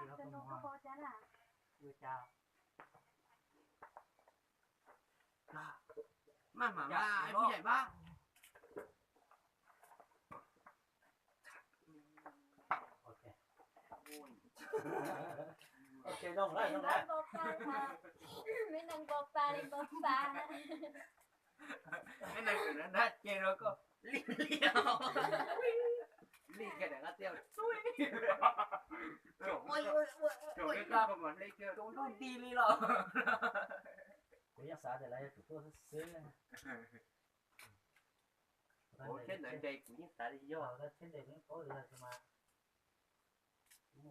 Tus nus tuaj pab cas na? Ua cas? Maj mam mas, kuv yaim mas. Me neeg npau pa li npau pa. Me neeg npau pa ces rau koj li li li kiag daim nqaj tiaj. Tsaus ntuj nti li los. Kuv yeej xav tias lawv yuav tsum tuaj xwb xwb. Thiab ntawd ntes kuv yeej xav li yog. Thiab ntes kuv yeej paub li yog mas. Twb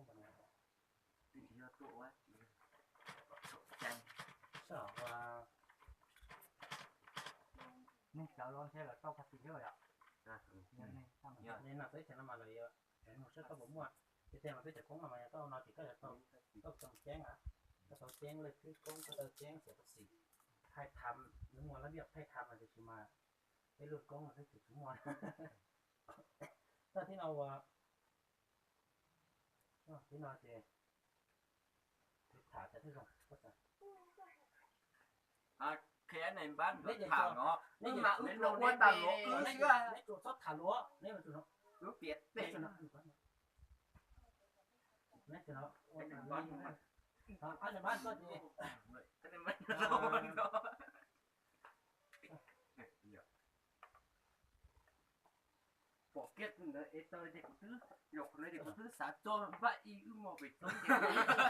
tsis yog tuaj ua, sij hawm ua neeg sawv los ntshe lawv tau pha xis thiab yom. Li no teb chaws no mas lawv yuav mus saib koj puas muaj, tiag tiag mas peb cov Hmoob no mas yog koj ua no ces koj yuav tau, koj tau ceeb a, koj tau ceeb lej khwb koob, koj tau ceeb xeem pha xis, thaij tham, nws muaj lab viaj thaij tham no tiam sis mas peb luj koob no peb tsis muaj. Tag thib no ua, thib no ces tham cov twb zoo. Qhia nais npab nkawd tham no, wb mas wb tsuas ua tas luag wb xwb. Neb tsuas txhob tham luag, neb tsuas, wb piav teg. Neb tsuas no ua tas luag, nais npab koj ces pom kiag tus ntawd es tau ces kuv twb, zaum qhov ntawd ces kuv twb xav txog npaj ib wb muaj pem roob ces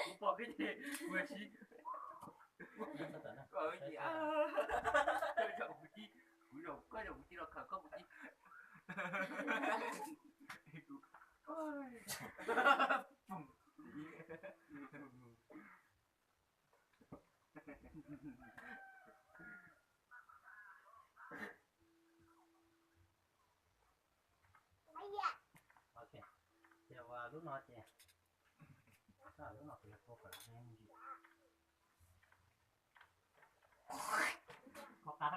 kuv pom kiag ces kuv si, koj zaum kuv ci, kuv zaum koj zaum kuv ci los khawm koj kuv ci. Ok, ces ua lub no ces, lub no kuv yog tua kom zoo ntsis. Kho qab.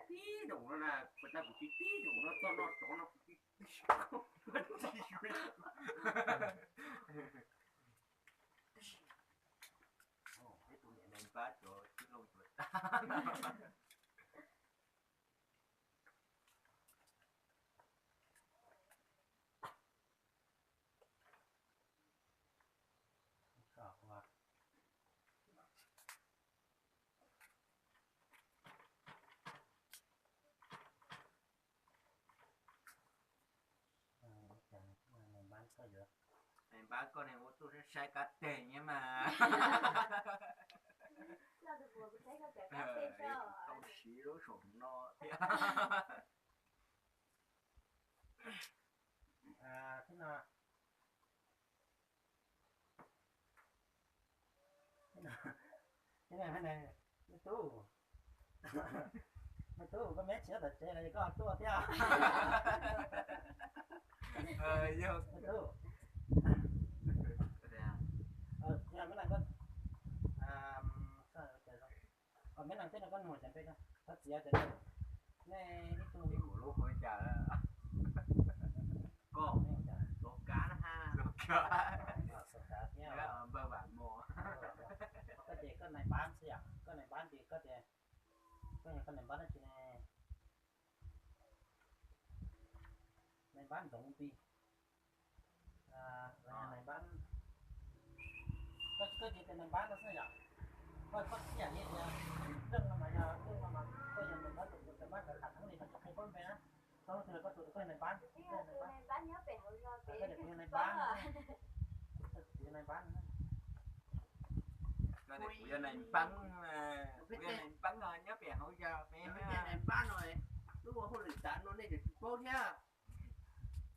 Tib zaug no na, puas tag kuv tib, tib zaug no txog no tsov no kuv tib. Peb tus niam nais npab cov tib loo tuas tag. Nais npab koj ne ua tuaj sai kab teg nyiab mas. Tau siv lub saum no thiab. Thiab no, thiab no, me tub, me tub, koj meb tsis nyob tom tsev los koj tuaj thiab. Me tub, me neeg, me neeg tej no koj nug ces npe, koj txiv tias nej ib tug, kuv lub hu li cas? Koj, Txos Kav na ha. Txos Kav thiab Npawg Vam Mos. Koj ces koj nais npab xwb yom, koj nais npab ces koj tias, koj yog koj nais npab dab tsi ne? Nais npab Ntxoov Npis. Nais npab, koj ces tias nais npab no xwb yom. Koj, koj txiv yam li tias Leej no mas yog, Leej no mas koj yog nais npab tus, tus nais npab kawm qhab theeb li koj tsis qhia koj npe na. Txog hnub twg los koj tus koj yog nais npab, koj yog nais npab, koj tias kuv yog nais npab, kuv yog nais npab. Kuv yog nais npab, kuv yog nais npab no nyob pem hauv zos pem. Nais npab no, lub ua hauj lwm tas no nej tsis paub thiab.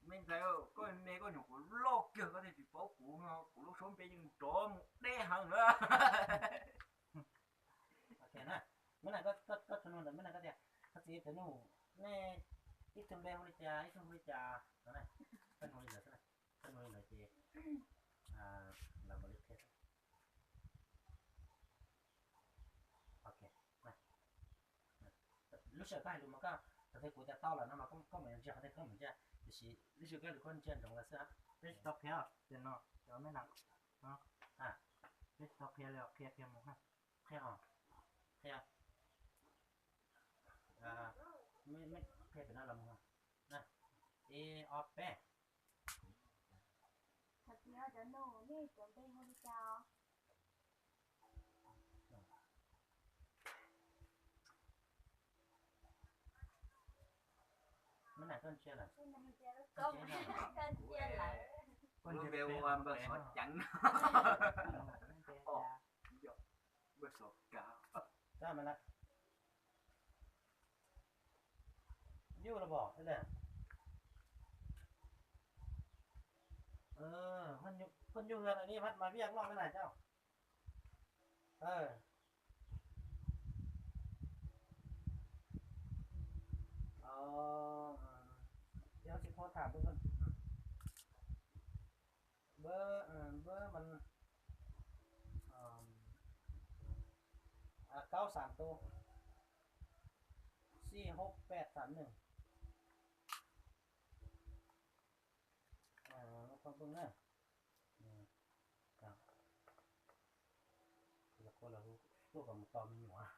Me ntxhais, koj me koj nyuam qhuav loj kiag koj thiaj tsis paub kuv, kuv lub suab npe yeej nrov mus deb heev na. Ok na, me na, koj txhua nug ntawd me na koj tias, koj txiv tias nug, nej ib tug npe hu li cas, ib tug hu li cas no na, koj nug li ntawd xwb na, koj nug li ntawd ces lawv mam li qhia xwb. Ok, lub sij hawm koj hais lus mas koj Qhov tias kuv tias tau lawm no mas koj mam ntsia, qhov tias koj mam ntsia, tiam sis lub sij hawm koj ntsia ntsoov lawm xwb. Peb tsis tau qhia os, ces no cov me nas, peb tsis tau qhia li, qhia qhia mus, qhia os, qhia, qhia pem no los mus, ib ob peb. Hais tias cov nus nej cov npe hu li cas? Koj ntsia lawm, koj ntsia lawm. Lub npe hu ua npawg Xov Ceev. Npawg Xov Kav. Yuj los pom, phoj nyuj hwj ni, mas viaj loj me na coj. Yog tsis phau tham npawg, npawg, npawg mas kaub xam tu, xij hub peb xam nees. Tuaj kom mus tos me nyuam.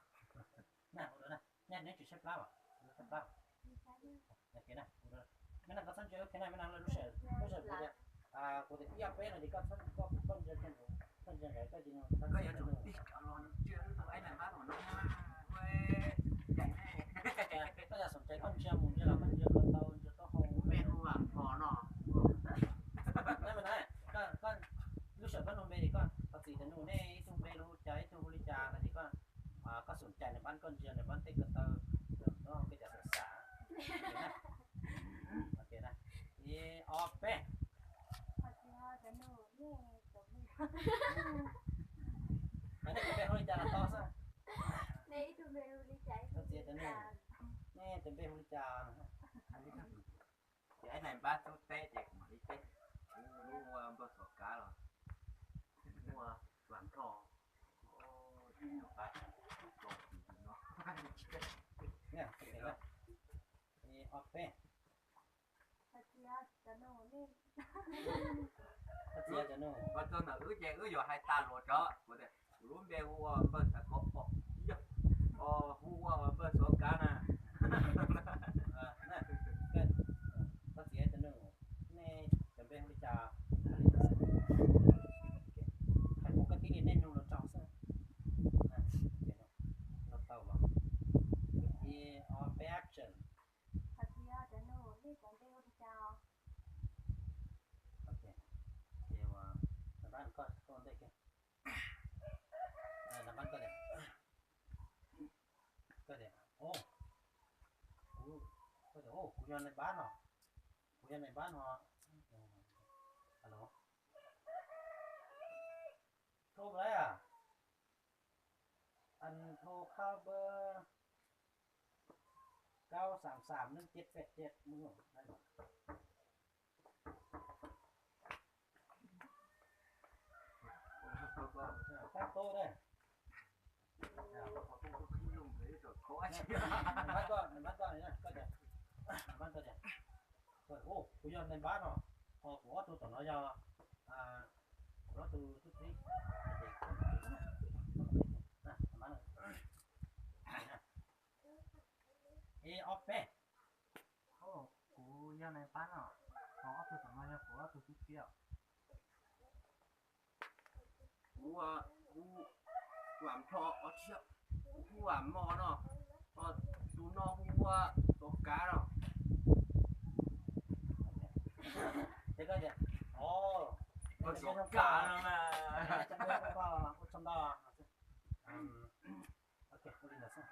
Nyob neb tsis saib plab, saib plab. Me na koj txhob ntsia lub phev na, me na lub sawm, lub sawm kuv tias, kuv tias ib ob peb no ces koj txhob, koj ntsia, koj ntsia nqes koj ces koj yuav tsum tig cov los ntsia lub tau aib na mab no. Koj yog xom cai koj ntsia mus ntsia los koj ntsia kom tau ntsia taub hau me hu am no. Lub sij hawm koj nug npe ces koj thov txim tias nug nej ib tug npe hu li cas, ib tug hu li cas no ces koj, koj xom cai nws pab koj ntsia, nws pab teb ko taw, koj cov xav xav. Ib ob peb. Nej cov npe hu li cas los tau xwb. Thov txim tias nug nej cov npe hu li cas. Ces aib nais npab tub teb ces kuv mam li teb. Kuv hu ua npawg Xov Kav los hu ua Vam Nplho. Ib ob peb. Hais tias cov nus, hais tias cov nus, ua txog ntawm wb ces wb yuav hais tas luag tso. Kuv tias kuv lub npe hu ua npawg Xav Kov, yog, hu ua npawg Xov Kav na. Koj txiv cov nus, nej cov npe hu li cas? Hais kuv koj tib li nej nug los tau xwb. Los tau los. Ib ob peb action. Hais tias cov nus, nej cov npe hu li cas? Ces npab koj ua ntej kiag. Npab koj tias, koj tias, o, kuv, koj tias, o, kuv yog nais npab no, kuv yog nais npab no. Alo, thov lawm a, thov khab npawb kaub xam xam neeb ceb peb ceb. Tab tub na. Npab koj, npab koj, koj tias, npab koj tias, kuv yog nais npab no, ho kuv ob tug tom no yog kuv ob tug tub txib. Ib ob peb. Kuv yog nais npab no, ho ob tug tom no yog kuv ob tug tub txib os. Kuv hu Vam Nplho, kuv hu Vam Mos no, ho tus no hu ua Xov Kav no. Ces koj tias, o, Xov Kav no na. Ua tsaug ntau. Ok, ua li ntawd xwb.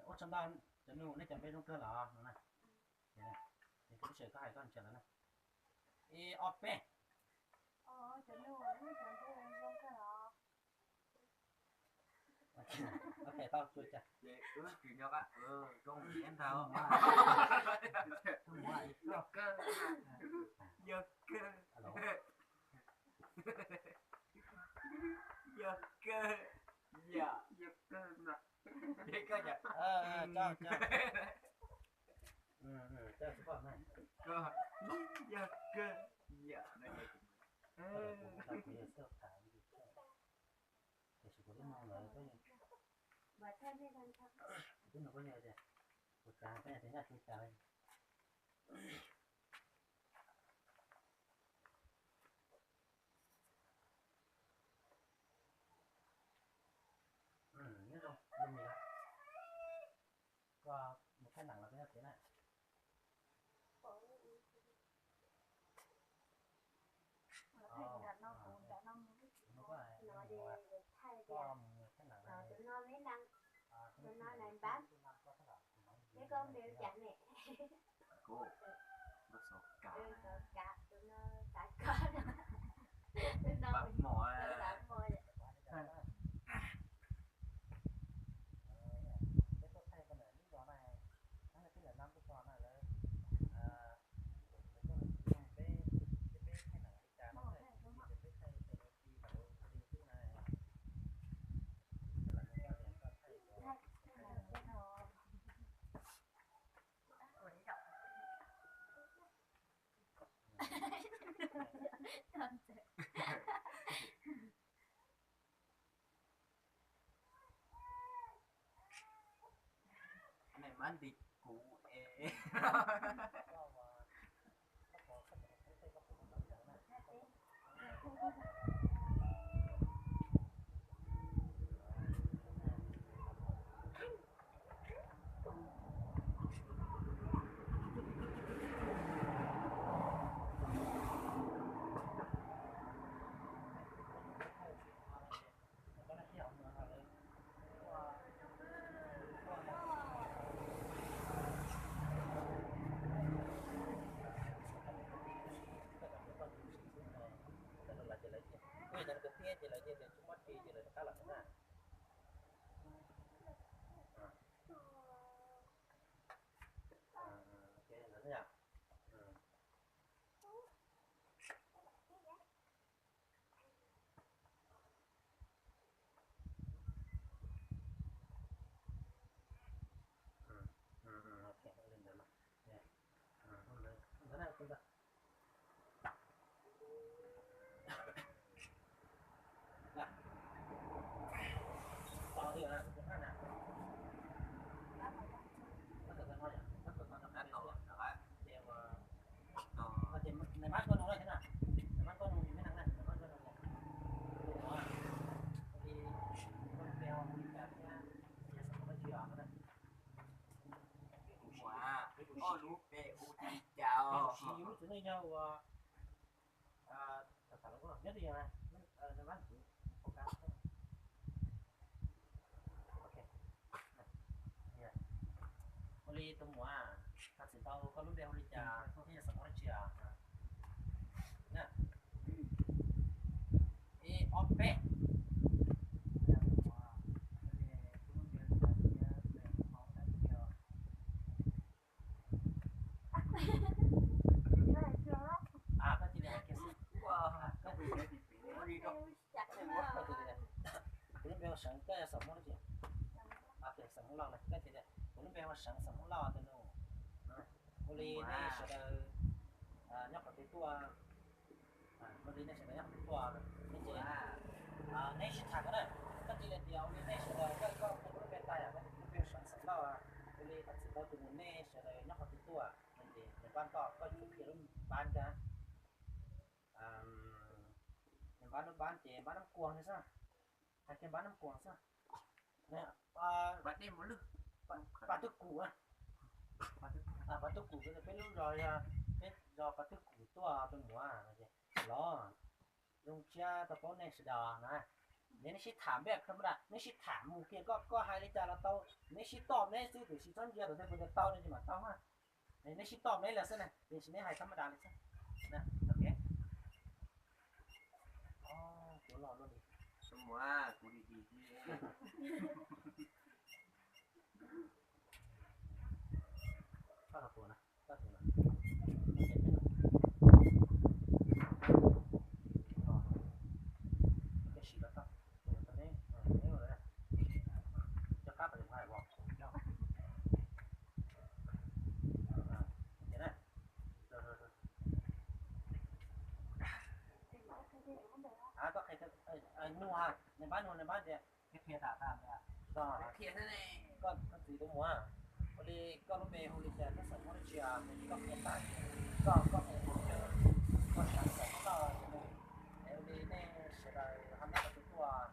Ua tsaug ntau, cov nus, nej cov npe zoo kawg los no na. Ces kuv lub sij hawm koj hais koj ntsia lawm na. Ib ob peb. Ok, tau, tsuas cas. Ces wb tsis nyob qab zoo thiab ntag. Yog kawg. Yog kawg. Yog kawg. Koj, koj, koj, koj, koj, koj, Koj mus thaij nees los koj nyob tsev na. Neb mas nti kuv es. Ua, ua lub npe hu li cas? Lub txiv neej yog ua, nyob twj ywm, ua li tus muam, koj txiv tau koj lub npe hu li cas thiab yog xeem Hmoob dab tsi? Ib ob peb. Koj cia li hais kiag xwb. Kuv lub npe hu Seev, koj yog xeem Hmoob dab tsi? Xeem Hmoob Lauj na, koj cia li, kuv lub npe hu Seev xeem Hmoob Lauj tus nus. Ua li nej sawv daws nyob qhov twg tuaj, ua li nej sawv daws nyob qhov twg tuaj, neb sib tham ko na, koj cia li tias ua li nej sawv daws, koj, koj, koj lub npe tag yom, koj tias kuv lub npe hu Seev xeem Lauj, ua li koj txiv tau tus nus, nej sawv daws nyob qhov twg tuaj, nws npaj ntoj, koj yuav qhia lub npab ntag. Nws npab lub npab ces npab Nab Kuas xwb, hais kiag npab Nab Kuas xwb. Pas Twj Kum, Pas Twj Kum, peb lub zos yog, peb zos Pas Twj Kum tuaj tus muam los. Zoo siab tau paub nej sawv daws na. Yog nej sib tham npej kha maj dam, nej sib tham mus kiag, koj, koj hais li cas los tau, nej sib toj neb xwb, tiam sis txhob ntsia tom tej puas tau ne, tsis mam tau na. Nej sib toj neb lawm xwb na, tiam sis neb hais kha maj dam li xwb. Kuv los luaj li. Kuv di di. Cov kab pam Nug, nws pab nug, nws pab tias, koj, koj txiv tus muam, ua li koj lub npe hu li cas, koj xeem muaj dab tsi, koj qhia tag ces koj, koj qhia tus twg, koj xeem xeem koj tus nus, es ua li nej sawv daws ho nyob qhov twg tuaj,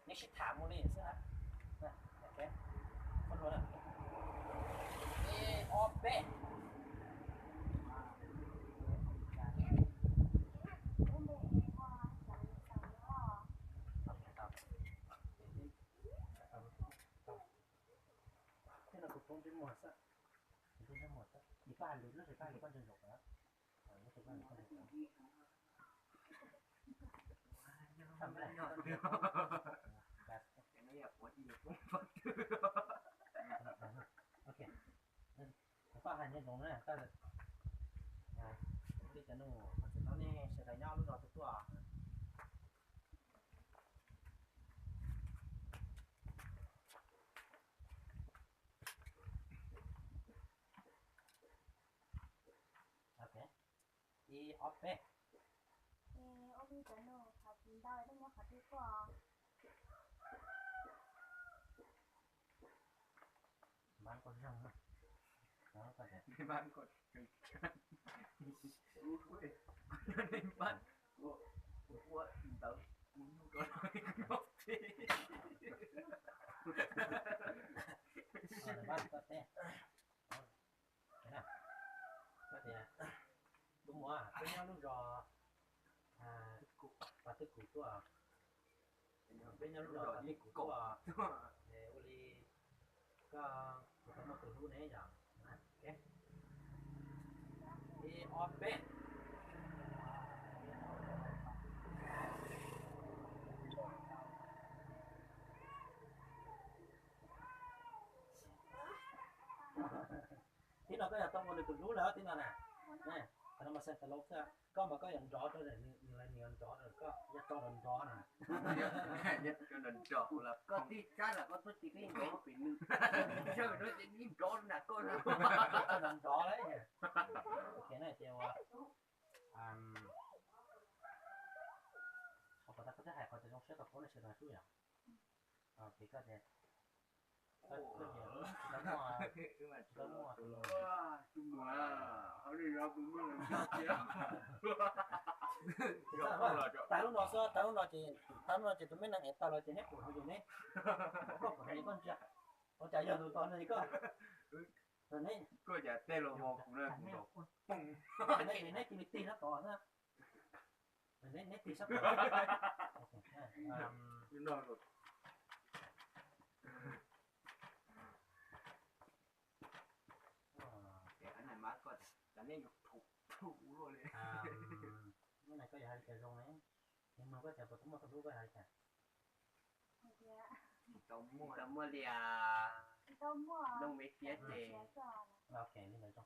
neb sib tham mus li xwb. Ib ob peb. Thiab no kuv poob ntsej muag xwb, kuv poob ntsej muag xwb, koj hais lus lub sij hawm koj hais lus koj ntse ntsoov, lub sij hawm koj ntse ntsoov. Ok, kuv pab hais ntsoov na, li cas nug, txawm no nej sawv daws nyob lub zos twg tuaj. Ok, ib ob peb. Ua li cas nug, txiv ntau nej nyob qhov twg tuaj? Npab koj zoo, npab koj, npab, ua ntawd kuv nug rau npab koj teb. Koj tias, tus muam, peb nyob lub zos Pas Twj Kum tuaj, peb nyob lub zos Pas Twj Kum tuaj, ua li koj puas tau muaj tus hlub ne yom? Ib ob peb. Tib no koj yog tau muaj nws tus hlub lawm tib no na. Qhov no mas xeem tas laus xwb, koj mas koj yuav nrov rau nws, nws yuav nrov rau koj, yog rau nrov nrov na. Koj tib tsab los koj tuaj ci koj yeej nrov pem nws, yeej nrov na koj. Nrov lawm. Ok, no ces ua, qhov pas tas koj twb hais qhov tias zoo siab tau paub nej sawv daws xwb yom. Ces koj tias, koj, koj tias tsis tau muaj, tsis tau muaj tus, tas lub no xwb, tas lub no ces, tas lub no ces tus me neeg ev tau los ces neb pum hauv yus ne, koj pum hauv yus koj ntsia, ua cas yog tus tod no koj, koj cas tej los mos kuv na, kuv nrov poob, neb cia li tig sab tod xwb. Neb tig sab tod. Lub no koj yuav hais li cas zoo ne? Nws nug koj tias puas tau muaj tus hlub, koj hais li cas? Tsis tau muaj li as. Tsis tau muaj, zoo me siab ces. Ok, li ntawd zoo.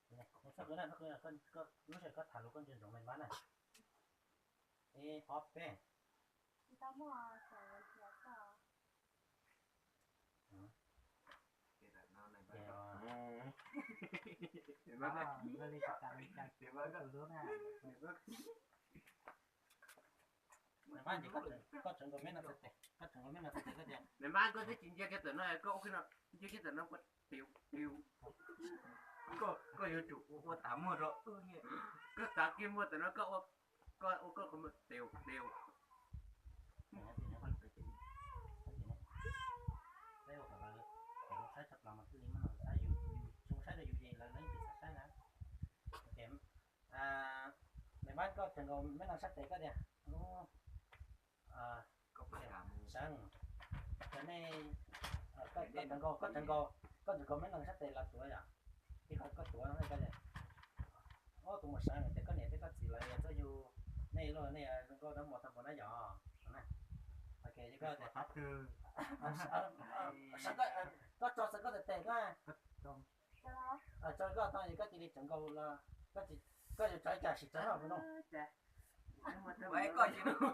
Txhob qw na, txhob qw na, lub sij hawm koj tham lus koj ntsia ntsoov me npab na. Ib ob peb. Tsis tau muaj. Npab, koj tseem nkaus me no txhais tes, koj tseem nkaus me no txhais tes koj tias. Npab, koj twb tsis ntsia kiag ntawm no, koj ua kiag no, ntsia kiag ntawm no, koj tiw tiw. Koj yuav tsum ua tas muag rau, koj tav kiag muag ntawm no, koj ua, koj ua koj qhov muag tiw tiw. Peb ua kom lawv, kom lawv saib tshaj plaws mas thiaj li muaj neeg saib yus, yus tsis saib rau yus ces lawv yeej tsis xav saib na. Ok, npab, koj tseem nkaus me no txhais tes koj tias. Seev, cov nej, koj tseem nkaus, koj tseem nkaus me no txhais tes los tuav yom? Ib qho koj tuav, koj tias, ob, tus muam Seev, tias koj niam thiab koj txiv lawv yog txoj yug, nej los nej zoo nkauj dawb mos tag npaum na yom? Ok, koj tias, koj tso xwb koj txhais tes koj, tso koj tau koj cia li tseem nkaus los, koj yuav tso ib cas sim tso no no. Koj ua no, ces koj cia li tso.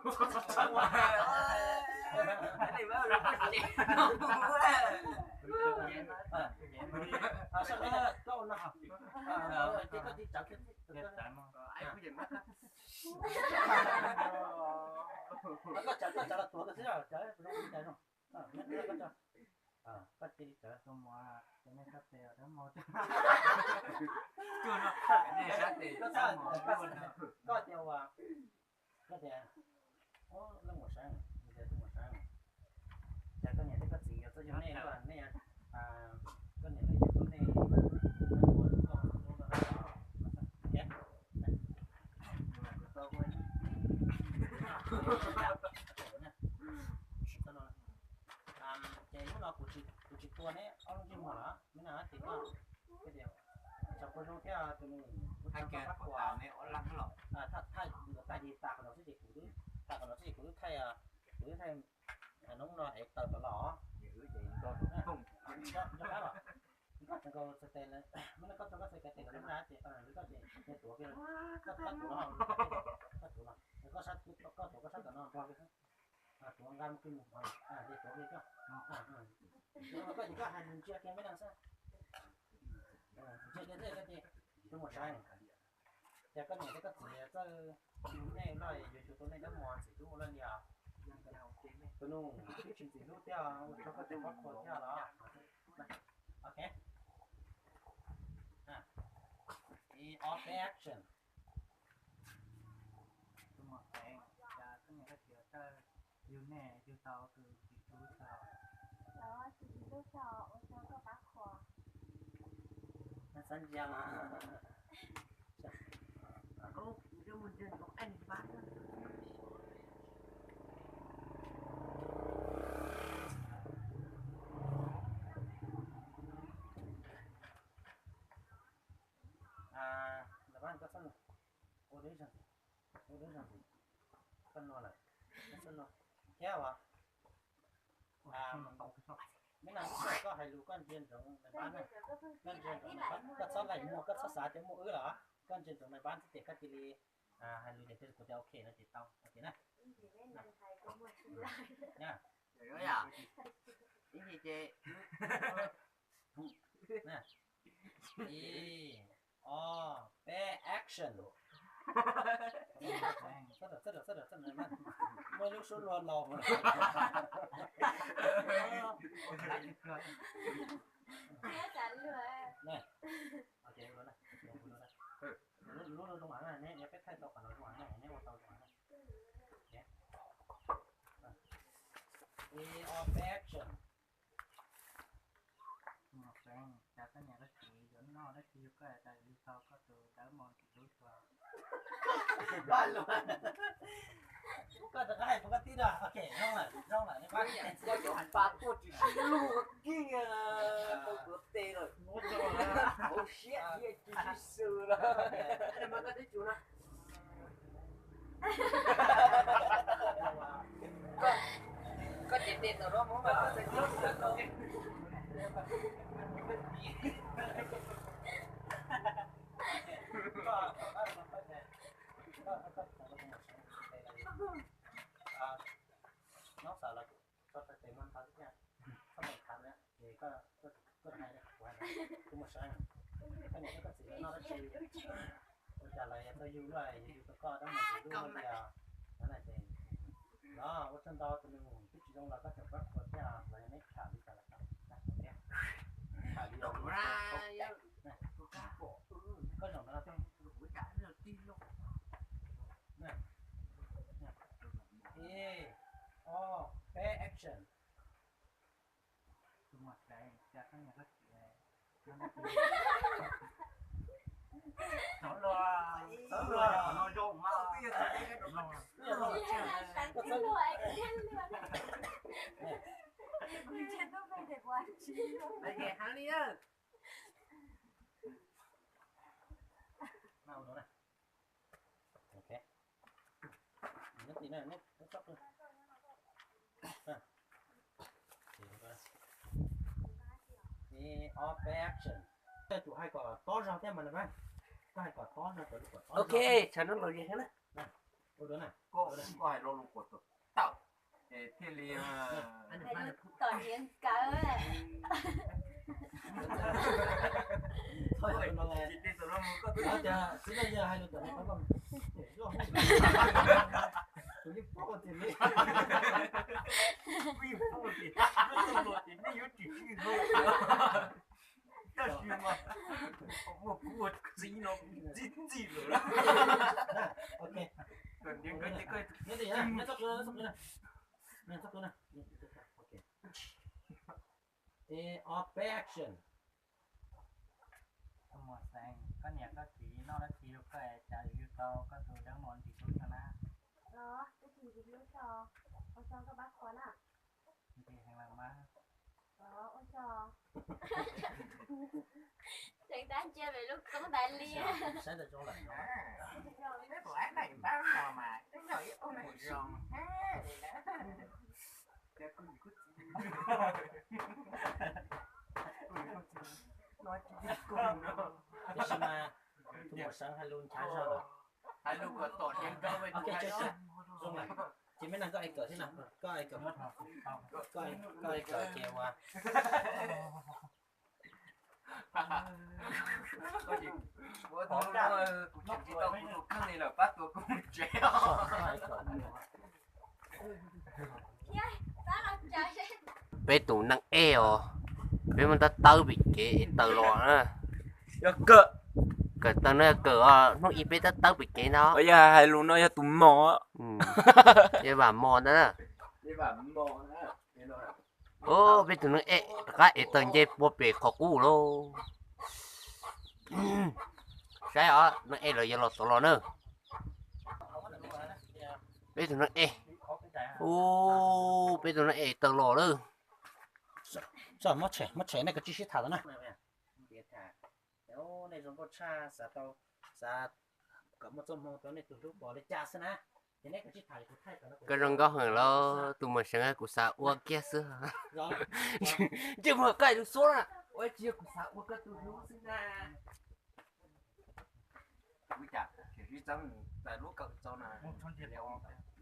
Koj tsav, koj tsav los tuav koj xwb, tsav zoo li cas zoo. Koj cia li tsav. Tus muam, ces nej sab tes dawb mos. Koj tias ua, koj tias, leej muam Saib, tias tus muam Saib, cas koj niam thiab koj txiv yuav txawj yug nej luaj, nej, koj niam lawv yug tau nej, ces hnub no kuv tsis tua neb ob lub ntsej muag lawm, me na ces koj, koj tias, tsav puas zoo thiab tus nus, kuv tsav pab pab kuas, thaj, thaj, tag kis tas qhov no xwb ces kuv, tas qhov no xwb ces kuv twb thaij, kuv twb thaij hnub no es tawm tod los. Nco qab los, koj tseem nkaus txhais tes, muab koj tso koj txhais tes los na ces, koj ces tuav kiag, koj tuav no, koj tuav no, koj tuav koj sab tom no nrog kiag xwb. Tuav nqa mus kiag mus, ces tuav kiag koj, koj ces koj hais lus ntsia kiag me na xwb. Ntsia kiag thiaj koj ces, tus muam Saib, cas koj niam thiab koj txiv txawj yug nej luaj, yuav yug tau nej dawb mos ntxim hlub ua luaj li os. Tus nus twb tsis ntxim hlub thiab, ua rau koj tseem pab khuas thiab los. Ok. All play action. Tus muam Saib, cas koj niam koj txiv txawj yug nej yug tau tus txiv hlub txog? Tus txiv hlub txog ua rau koj pab khuas. Xav ntsia mas. Lawv pab koj txhob, ua deb zog ntxiv, ua deb zog ntxiv, koj no lawm, koj txhob no, thiab uas, me na, koj hais lus koj ntsia ntsoov nais npab na, koj ntsia ntsoov nais npab, koj txhob laim muag, koj txhob xav tias muaj wb lawm, koj ntsia ntsoov nais npab xwb ces koj cia li hais lus tias kuv tias ok no ces tau, ok na. Ib ntsis ces, ib, ob, peb, action. Txhob, txhob, txhob, txhob, muaj lub suab luag los. Lub zoo heev na, neb, peb thaij tau qhov no zoo heev na, neb ua tau zoo heev na. Ib, ob, peb, action. Tus muam Saib, cas koj niam koj txiv yuav noj dab tsi yug koj tas yug tau koj tus dawb mos ntxim hlub txog? Koj rov qab hais rau koj tib na, ok, zoo lawm, zoo lawm, koj cov hais pa tuaj tsis sib lug kiag, tau tuav tes lawm, hauv siab thiab tsis sib xws lawm. Koj ces tes tom no muab mas koj txhais tes. Nyob xav los tso txhais tes muab nthav xwb thiab, txhob mus tham na, ces koj, koj hais, kuv hais, kuv mus saib, koj niam thiab koj txiv lawv noj dab tsi, ua cas lawv yuav tau yug luaj, yug tau koj dab mus tsis lub luaj li os. Cov no ces, no ua tsaug ntau, tus nus twb tsis zoo los koj tseem pab khuas thiab, los yog neb tham li cas los tau. Tham li, koj zaum ntawd los tau. Ib, ob, peb, action. Tus muam Saib, cas koj niam koj txiv, xav luag, xav luag, no zoo mas. Heev li. Ok. Ib, ob, peb, action. Koj tsum hais kom tob zog thiab mas, koj hais kom tob zog, kom lus kom tob. Ok, tsam no los yeej na. Ua dua na. Koj hais lo lus kom tawm, es thiaj li tom niam nkawd. Tsis tej tus no mus koj twb tias xwb na, yog hais lus tom niam nkawd, tus yeej paub tias Tab sis mas muaj kuv ua txiv no txi txi lawm. Action. Koj niam koj txiv noj dab tsi rau koj es cas yug tau koj tus deeb mos ntsim hlub no na? Los, twb tsis ntsim hlub tso, ua tsaug koj pab qhua na. Ntsim heev lawm mas. Los, ua tsaug. Tseem tab ntsia pem lub koob tais li. Saib tau zoo lawm. Peb puas ib neeg pab no mas twb yog ib tug neeg zoo. Tiam sis mas tus muam Seev hais lus nchav zog lawm. Hais lus kom tom tias nkawd zoo lawm. Ces me neeg koj es kawm thiab no, koj es kawm, koj es kawm ces ua. Kuv tseem tsis tau kuv tus kheej li lawm, pab tua kuv mus tsev. Peb tus neeg ej os, peb muab tab tawb pem kev es taws los na. Yog kawm, kawm taws no yog kawm os, hnub ib peb tab tawb pem kev no. Yog hais lus no yog tus mos. Yog vam mos ntag na. Peb tus neeg ej rov qab ev taws nce pua pem qhov qub lauj. Saib os, neeg ej lawv yuav los tod los na. Peb tus neeg ej, ub, peb tus neeg ej taws los lawm. Muab tshem, muab tshem, nej kav tsij sib tham tau na. Nej zoo nkauj tshaj, xav tau, xav kom muaj txoj hmoo rau nej tus hlub pom li cas xwb na. Koj zoo nkauj heev los tus muam Seev, kuv xav ua kiag xwb. Ntsej muag qaij lug xuab na, ua tsis yog kuv xav ua koj tus hlub xwb na. Ua cas sib txeeb txais lub kawm txaus na.